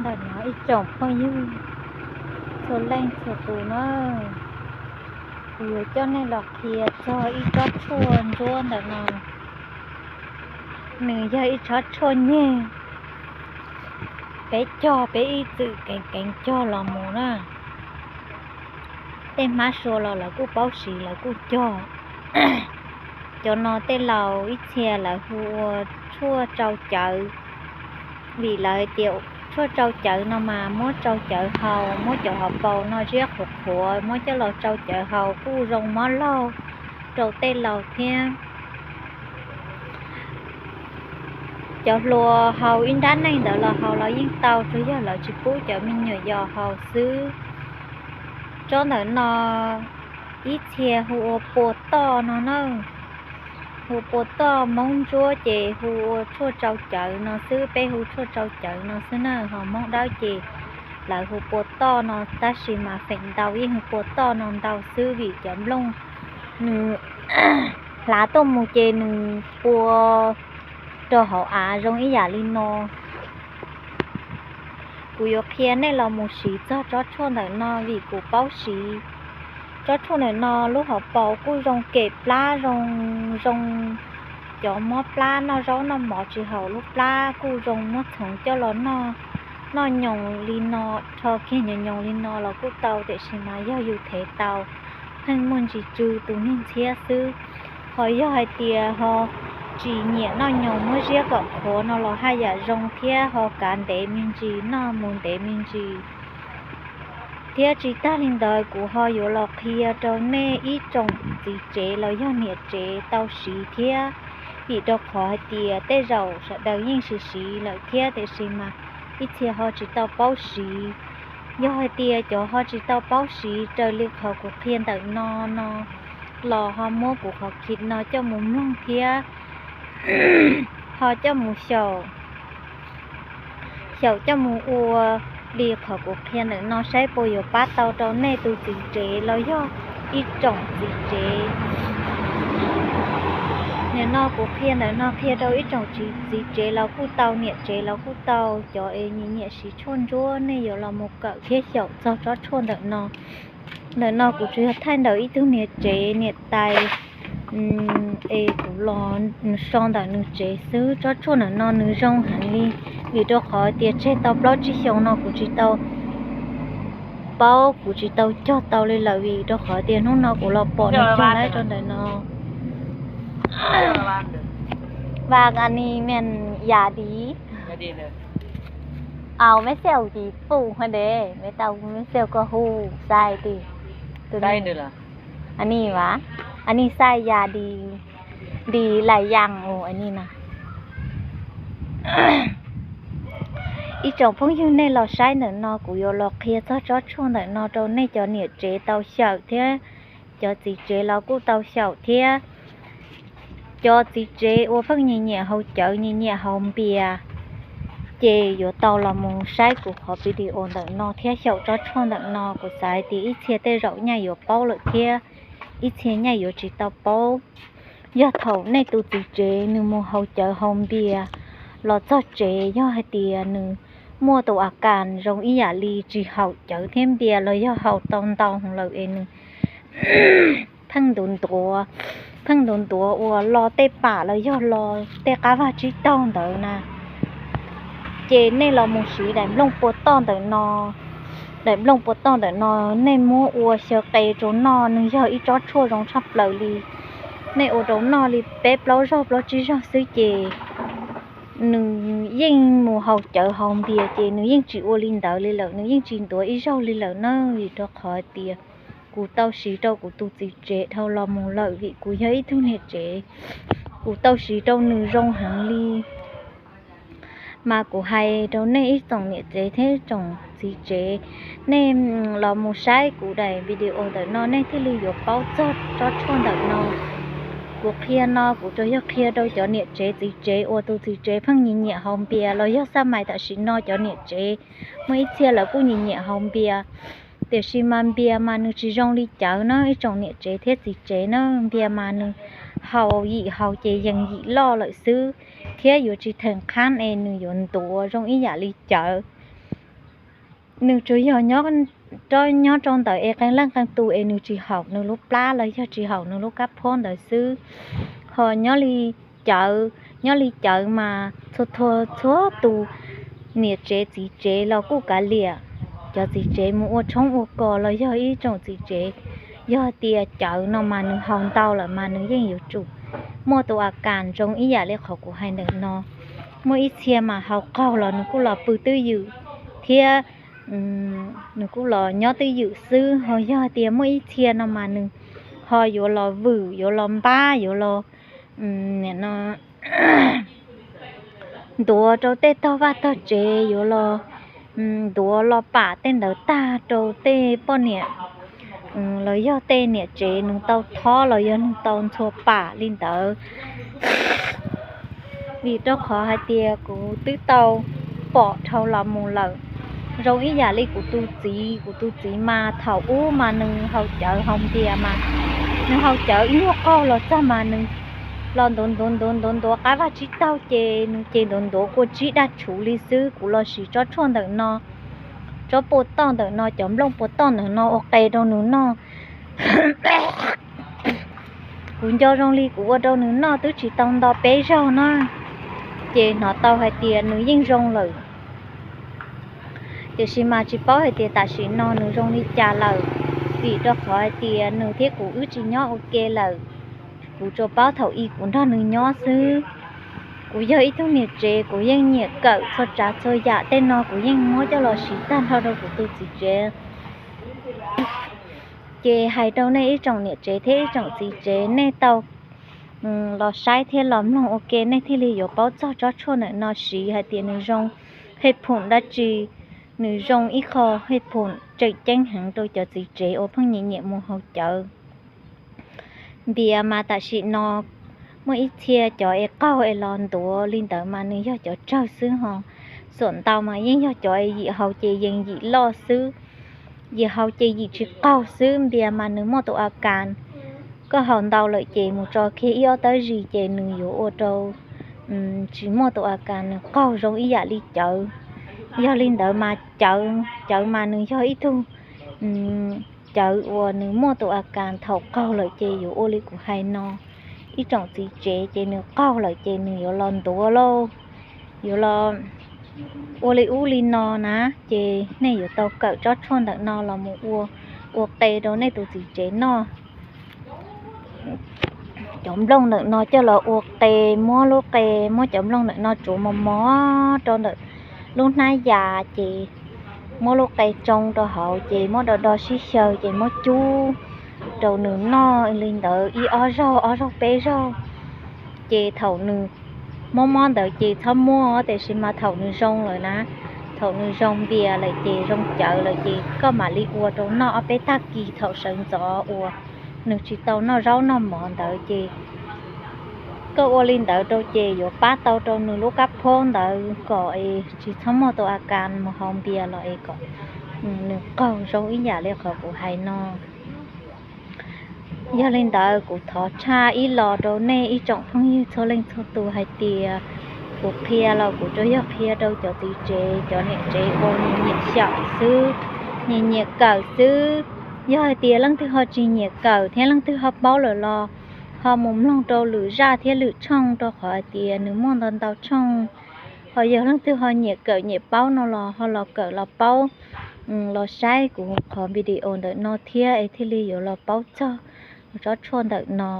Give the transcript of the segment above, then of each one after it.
Ntawm no ib tsoom phooj ywg txhua leej txhua tus na, kuv yuav coj nej los qhia txog ib tsob tshuaj ntsuab ntawm no. Nws yog ib tsob tshuaj nyeg, peb cog peb ib txwm keev keev cog los mus na. Tej hmab sua los lawv kuj paub siv lawv kuj cog. Cov no tej laus ib txhia lawv hu ua tshuaj tsau cawv, vim lawv tias tshuaj tsau cawv no mas muab tsau cawv haus, muab cov hauv paus no ziab qhuav qhuav muab coj los tsau cawv haus kuj zoo mob laug rau tej laus thiab. Cov hluas haus ib nrab neej ntawd los haus los yeej tau, tsuas yog lawv tsis pub cov me nyuam yaus haus xwb. Tsob ntawm no ib txhia hu ua pua toj no na, hu pua toj, Hmoob Ntsuab ces hu ua tshuaj tsau cawv no xwb, peb hu tshuaj tsau cawv no xwb na, ho Hmoob Dawb ces lawv hu pua toj no, tab sis mas feem ntau yeej hu pua toj no ntau xwb vim cov nplooj nws hlav tuaj mus ces nws pua rau hauv av zoo ib yam li no. Kuv yuav qhia nej los mus siv txog tsob tshuaj ntawm no vim kuv paub siv. Tsob tshuaj ntawm no lub hauv paus kuj zoo kem plab, zoo zoo cov mob plab noj zaub noj mov tsis haum lub plab kuj zoo muab txhoov coj los noj, noj nyoos li no, rho kiag nyoos nyoos li no los kuj tau, tiam sis mas yog yus thev tau pheej muaj ntsis tsw tus niag ntxhiab xwb. Ho yog hais tias ho tsis nyiam noj nyoos, muab ziab kom qhuav no los haj yam zoo thiab, ho kav ntev me ntsis, noj mus ntev me ntsis. Thiab tsis tag li ntawd kuv ho yuav los qhia rau nej ib tsoom txiv tsev los yog niam tsev tau siv thiab, vim rau qhov hais tias tej zaum sawv daws yeej siv siv lawm thiab, tiam sis mas ib txhia ho tsis tau paub siv. Yog hais tias cov ho tsis tau paub siv raws li qhov kuv qhia ntawm no no los ho muab kuv qhov clip no coj mus mloog thiab ho coj mus xyaum, xyaum coj mus ua li qhov kuv qhia ntawm no saib puas yuav pab tau rau nej tus txiv tsev los yog ib tsoom txiv tsev. Nim no kuv qhia ntawm no qhia rau ib tsoom txiv tsev los kuj tau, niam tsev los kuj tau, cov es nyiam nyiam siv tshuaj ntsuab nej yuav los mus kawm thiab xyaum txog tsob tshuaj ntawm no. Ntawm no kuv tsuas yog thaij ntawm ib tug niam tsev niam tais es kuv los so ntawm nws tsev xwb. Tsob tshuaj ntawm no nws zoo heev li, vim rau qhov tias tseg tau plaub tsib xyoos no kuv tsis tau paub, kuv tsis tau cog tau li lawm, vim rau qhov tias hnub no kuv los pom nws cog lawm rau ntawm no. Vaj ani mian yas di. Au, meb xej au ci puj ha de, meb tau meb xej au ko hu xai ti. Ani va, ani xai yas di, di lai yas u ani na. Ib tsoom phooj ywg nej los saib ntawm no, kuv yuav los qhia txog tsob tshuaj ntawm no rau nej cov niam tsev tau xyaum thiab cov txiv tsev los kuj tau xyaum thiab. Cov txiv tsev uas pheej nyiam nyiam haus cawv nyiam nyiam haus npias, ces yuav tau los mus saib kuv qhov video ntawm no thiab xyaum tsob tshuaj ntawm no. Kuv xav hais tias ib txhia tej zaum nyaj yuav paub lawm thiab ib txhia nyaj yuav tsis tau paub. Yog thaum nej tus txiv tsev nws mus haus cawv haus npias los txog tsev, yog hais tias nws muaj tus a kas zoo ib yam li tsis haum cawv thiab npias los yog haus tau ntau lawm es nws pheej ntuav ntuav, pheej ntuav ntuav uas lo tej pam los yog lo tej qab vaj tsib taug ntawd na, ces nej los mus siv daim nplooj pua toj ntawm no. Daim nplooj pua toj ntawm no nej muab ua xyaw qe rau noj, nws yog ib tsob tshuaj zoo tshaj plaws li. Nej ua rau noj li peb plaub zaug plaub tsib zaug xwb ces nws yeej mus haus cawv haus npias ces nws yeej tsis ua li ntawd li lawm, nws yeej tsis ntuav ib zaug li lawm na. Vim rau qhov tias kuv tau siv rau kuv tus txiv tsev dhau los mus lawm, vim kuv yog ib tug niam tsev, kuv tau siv rau nws zoo heev li. Mas kuv hais rau nej ib tsoom niam tsev thiab ib tsoom txiv tsev, nej los mus saib kuv daim video ntawm no nej thiaj li yuav paub txog tsob tshuaj ntawm no. Kuv qhia no kuv tsuas yog qhia rau cov niam tsev txiv tsev uas tus txiv tsev pheej nyiam nyiam haus npias los yog xaj mais tam sim no cov niam tsev muaj ib txhia lawv kuj nyiam nyiam haus npias. Tiam sis mas npias mas nws tsis zoo li cawv na ib tsoom niam tsev thiab txiv tsev na. Npias mas nws haus yim haus ces yees yim loj lawm xwb, thiab yuav tsis theem qhab es nws yuav ntuav zoo ib yam li cawv. nws tsuas yog nyob rau ntawm es qee leej qee tus es nws tsis haum nws lub plab los yog tsis haum nws lub kab phob ntawd xwb. Ho nyob li cawv, nyob li cawv mas txhua txhua txhua tus niam tsev txiv tsev los kuj kav liam, cov txiv tsev mus ua tshoob ua kos los yog ib tsoom txiv tsev, yog tias cawv no mas nws haus ntau lawm mas nws yeej yuav tsum muaj tus a kas zoo ib yam li qhov kuv hais ntawm no. Muaj ib txhia mas haus qaug los nws kuj los pw twj ywm thiab nws kuj los nyob twj ywm xwb. Ho yog tias muaj ib txhia no mas nws ho yuav los vwm, yuav los npab, yuav los, nim no ntuav rau tej tog vaj tog tsev, yuav los ntuav los pam tej ntawd tag rau tej poj niam los yog tej niam tsev nws tau thob los yog nws tau ntxhua pam li ntawd. Vim rau qhov hais tias kuv twb tau pom dhau los mus lawm. Zoo ib yam li kuv tus txiv, kuv tus txiv mas thaum ub mas nws haus cawv haus npias mas nws haus cawv ib nyuag qaug los txog mas nws los ntuav ntuav ntuav ntuav ntuav qab vaj tsib taug ces nws ces ntuav ntuav kua tsib daj tshuv li xwb. Kuv los siv tsob tshuaj ntawm no, tsob pua toj ntawm no, cov nplooj pua toj ntawm no ua qe rau nws noj. Kuv nco zoo li kuv ua rau nws noj twb tsis tau nto peb zaug na, ces hnov tau hais tias nws yeej zoo lawm. Tiam sis mas tsis paub hais tias tam sim no nws zoo li cas lawm, vim rau qhov hais tias nws thiab kuv wb tsis nyob ua ke lawm. Kuv tsuas paub thaum ub kuv nrog nws nyob xwb. Kuv yog ib tug niam tsev, kuv yeej nyiam kawm txhua tsav txhua yam, tej no kuv yeej muab coj los siv tag nrho rau kuv tus txiv tsev. Ces hais rau nej ib tsoom niam tsev thiab ib tsoom txiv tsev, nej tau los saib thiab los mloog ua ke nej thiaj li yuav paub txog tsob tshuaj ntawm no siv hais tias nws zoo hej phoom dab tsi, nws zoo ib qho hej phoom tseem ceeb heev rau cov txiv tsev uas pheej nyiam nyiam mus haus cawv. Npias mas tam sim no muaj ib txhia cov es qaug es los ntuav li ntawd mas nws yog cov tsawg xwb ho. Xuam ntau mas yeej yog cov es yim haus ces yees yim loj xwb, yim haus ces yim tsis qaug xwb. Npias mas nws muaj tus a kas, koj haus ntau lawm ces mus tso kiag ib ob tawb zis ces nws yuav ua rau tsis muaj tus a kas, nws qaug zoo ib yam li cawv. Yog li ntawd mas cawv, cawv mas nws yog ib tug cawv uas nws muaj tus a kas thaum qaug lawm ces yuav ua li kuv hais no. Ib tsoom txiv tsev ces nws qaug lawm ces nws yuav los ntuav lauj, yuav los ua li ub li no na, ces nej yuav tau kawm tsob tshuaj ntawm no los mus ua, ua qe rau nej tus txiv tsev noj. Cov nplooj ntawm no coj los ua qe, muab lub qe, muab cov nplooj ntawm no tsuav mos mos rau ntawm lub hnab yas ces muab lub qe tsoo rau hauv ces muab do do sib xyaw ces muab cub rau nws noj li ntawd ib ob zaug, ob zaug peb zaug. Ces thaum nws mob mob ntawd ces txhob muab, tiam sis mas thaum nws zoo lawm na, thaum nws zoo npias lawm ces zoo cawv lawm ces koj mam li ua rau noj ob peb tag kis thaum sawv ntxov uas nws tsis tau noj zaub noj mov ntawd ces koj ua li ntawd rau ces yuav pab tau rau nws lub kab phob ntawd kom es tsis txhob muaj tus a kas mus haus npias los es kom nws qaug zoo ib yam li qhov kuv hais no. Yog li ntawd kuv thov tshaj ib los rau nej ib tsoom phooj ywg txhua leej txhua tus hais tias kuv qhia los kuv tsuas yog qhia rau cov txiv tsev, cov niam tsev uas nyiam xyaum xwb, nyiam nyiam kawm xwb. Yog hais tias leej twg ho tsis nyiam kawm thiab leej twg ho paub lawm los ho mus mloog rau lwm zaj thiab lwm tshooj, rau qhov hais tias nws muaj ntau ntau tshooj. Ho yog leej twg ho nyiam kawm nyiam paub no los ho los kawm los paub, los saib kuv qhov video ntawm no thiab es thiaj li yuav los paub txog tsob tshuaj ntawm no,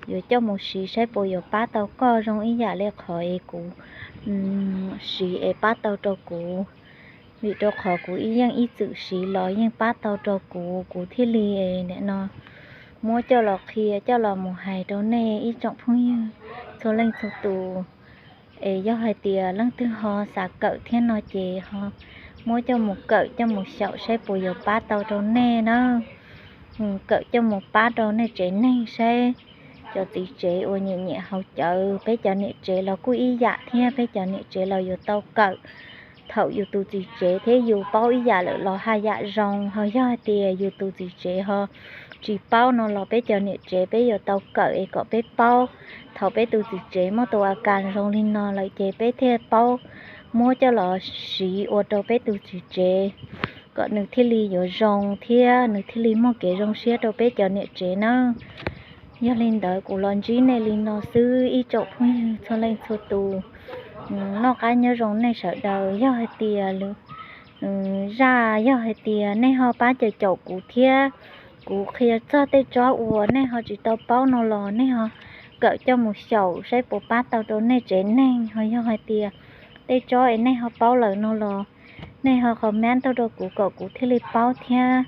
yuav coj mus siv saib puas yuav pab tau koj zoo ib yam li qhov es kuv siv es pab tau rau kuv. Vim rau qhov kuv ib yeej ib txwm siv los yeej pab tau rau kuv, kuv thiaj li nim no muab coj los qhia coj los mus hais rau nej ib tsoom phooj ywg txhua leej txhua tus. Es yog hais tias leej twg ho xav kawm thiab no ces ho muab coj mus kawm coj mus xyaum saib puas yuav pab tau rau nej na. Kawm coj mus pab rau nej tsev neeg saib. Cov txiv tsev uas nyiam nyiam haus cawv, peb cov niam tsev los kuj ib yam thiab, peb cov niam tsev los yuav tau kawm. Thaum yus tus txiv tsev thiab yus paub ib yam lawm los haj yam zoo, ho yog hais tias yus tus txiv tsev ho tsis paub no los peb cov niam tsev peb yuav tau kawm es kom peb paub. Thaum peb tus txiv tsev muaj tus a kas zoo li no lawm ces peb thiaj paub muab coj los siv ua rau peb tus txiv tsev. kom nws thiaj li yuav zoo thiab nws thiaj li muaj kev zoo siab rau peb cov niam tsev nawb. Yog li ntawd kuv los ntsib nej li no xwb ib tsoom phooj ywg txhua leej txhua tus. Noj qab nyob zoo nej sawv daws. Yog hais tias zaj, yog hais tias nej ho pab caum caum kuv thiab kuv qhia txog tej tsob uas nej ho tsis tau paub no los nej ho kawm coj mus xyaum saib puas pab tau rau nej tsev neeg. Ho yog hais tias tej tsob es nej ho paub lawm no los nej ho comment tuaj rau kuv kom kuv thiaj li paub thiab.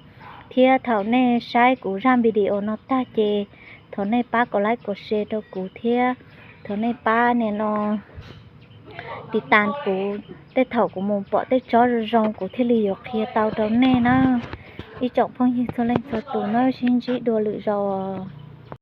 Thiab thaum nej saib kuv zaj video no tag ces thov nej pab kom like kom share rau kuv thiab thov nej pab nias no tiv tas kuv, tej thaum kuv mus pom tej tsob zoo zoo kuv thiaj li yuav qhia tau rau nej na. Ib tsoom phooj ywg txhua leej txhua tus nawb, sib ntsib dua lwm zaus.